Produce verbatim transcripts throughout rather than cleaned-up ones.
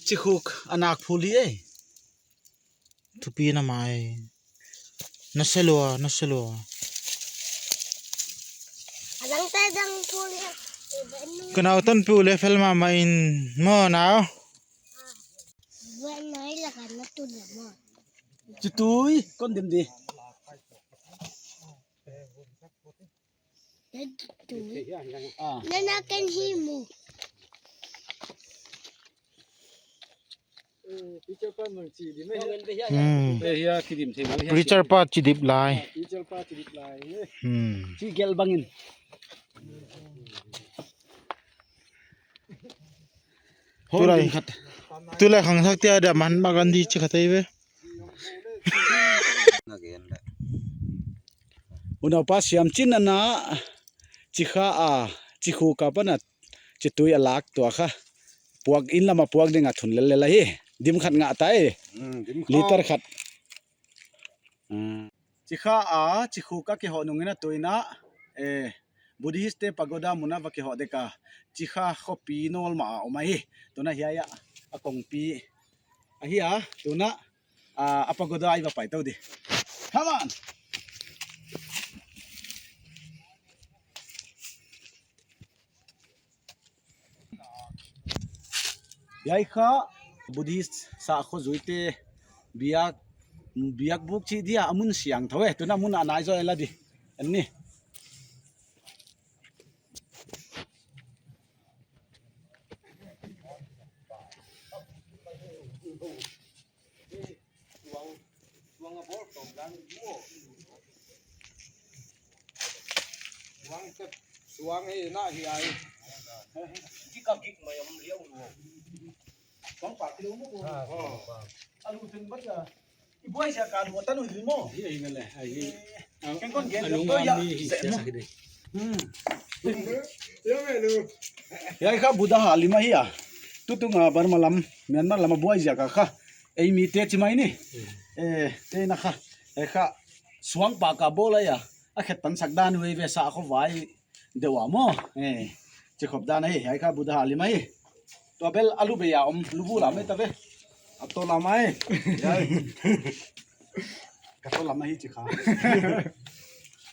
Chikhuk a nak phuli ei. Thupi na mai. Na selua, na selua. Adang ta dang phuli. Ka nau ton pu le fel mama in mo nau. Buat nai la kan na tu le mo. Chitui kon dim di. Nana kan hi mu. Hmm. Preacher pa chidip lai. Hmm. Chi gel bangin. Tulai, tulai khangsak tia da man magan di chi khatai ve. Unau pa siam chin ana chikha a, chikhuk a pana chitui a lak tua kha. Puak in lama puak ding a thun lel lel ahi. Dim khat ngah ta e. Hmm, dim khat. Liter khat. Hmm. Chikha a, chikhuk a kihoh nungin a tuina, eh, Buddhist te pagoda muna va kihoh dek a, chikha khopi nolma a om ahi. Tuna hiai a, a kongpi. Ahi a, tuna, a, a pagoda i va pai tou di. Come on! Hiai kha Buddhist sakhaw zuite biak, biakbuk chih dia a mun siangthou e, tuna mun a nai zaw e la di. Anni. Suang hi na hi ai. Kik a kik mai om liau lu. Suang pa kilo mo ko. Ah, suang pa. Alu tun bat ya. I buai sia ka lu tan u mo. Hi hi ngale. Ai hi. Kan kon gen a lu to ya. Ni hi sia sa ki de. Hmm. Hiai kha Buddha ha lima hi a. Tutung a Burma lam, Myanmar lam a buai ziak a kha. Ei mi te chi mai ni. Eh, te na kha. Ei kha suang pa ka bawl a ya. A khet pan sak dan vei ve sakhaw vai deuh a maw. Eh, chi khop dan ahi. Hiai kha Buddha ha lima hi. Tua bel a lu bei a om, lu bu lam e ta ve. A to lam ai. Ka to lam ahi chi kha.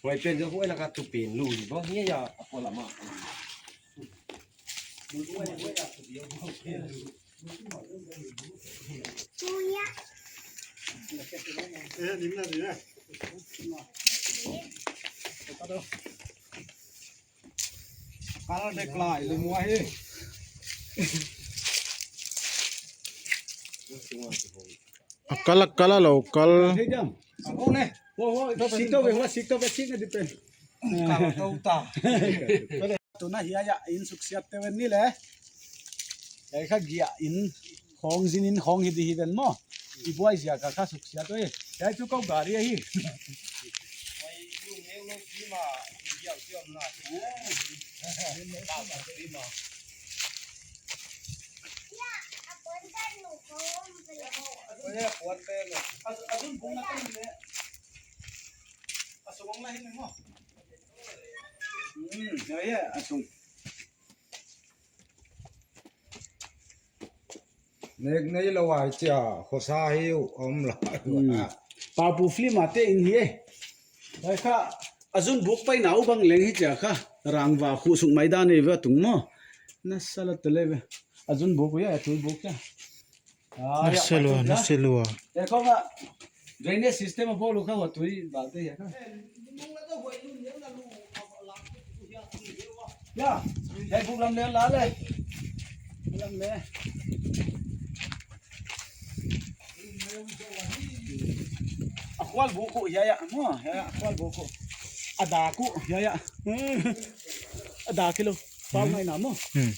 Huai pen zo huai la ka tu pen lu di bo. Hiai a, a po lam a. Eh, nim na di na. Kal dek lai le mua hi. A kal, a kal a lo kal. Hei diam. Ho ne. Ho, ho, sik to ve, ho, sik to ve, sik na di pen. Kal to ta. Tuna hiai a in suksiat te ven ni le. Hiai kha gia in khong zin in khong hi di hi ven maw. I buai ziak a kha suksiat oi. Hiai chu kou gari ahi. Nek nei lo ai chia, khosa hi u om la. Hmm. Papu film a te in hi e. Ai kha, a zun buk pai na u bang leng hi chia kha. Rangva khu suk mai dan e ve tung maw. Na sala tele ve. A zun buk ya, a tui buk ya. Ah, na ya, selua, pai tu na ya. Selua. Eh, kau ka drainage system a bolu kha, wa tui bal te ya kha. Ya, ya, buk lam le la le. Lam le. A khual buk khu, ya, ya. Mo, ya, ya, a khual buk khu. A da khu, ya, ya. A da kilo. Pau mai na mo. Hmm.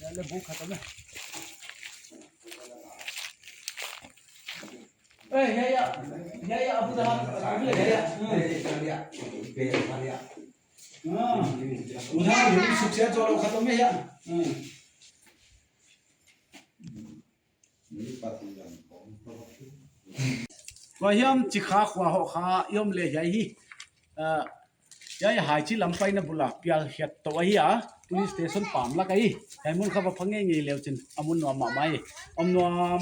Ya, le buk khatam le. Eh, ya, ya. Ya, ya, Abu Dhabi. Abu Dhabi, ya, ya. Hmm. Ah. Abu Dhabi, sukse to lo khatam ya. Hmm. Tua hiam chikha khua ho kha i om le hiai hi. Ah, Hiai Haichi lam paina bul a pial hiat toh ahi a, police station pam lak ahi. Hiai mun kha va phang ngeingei leu chin a mun nuam mahmah hi. Om nuam.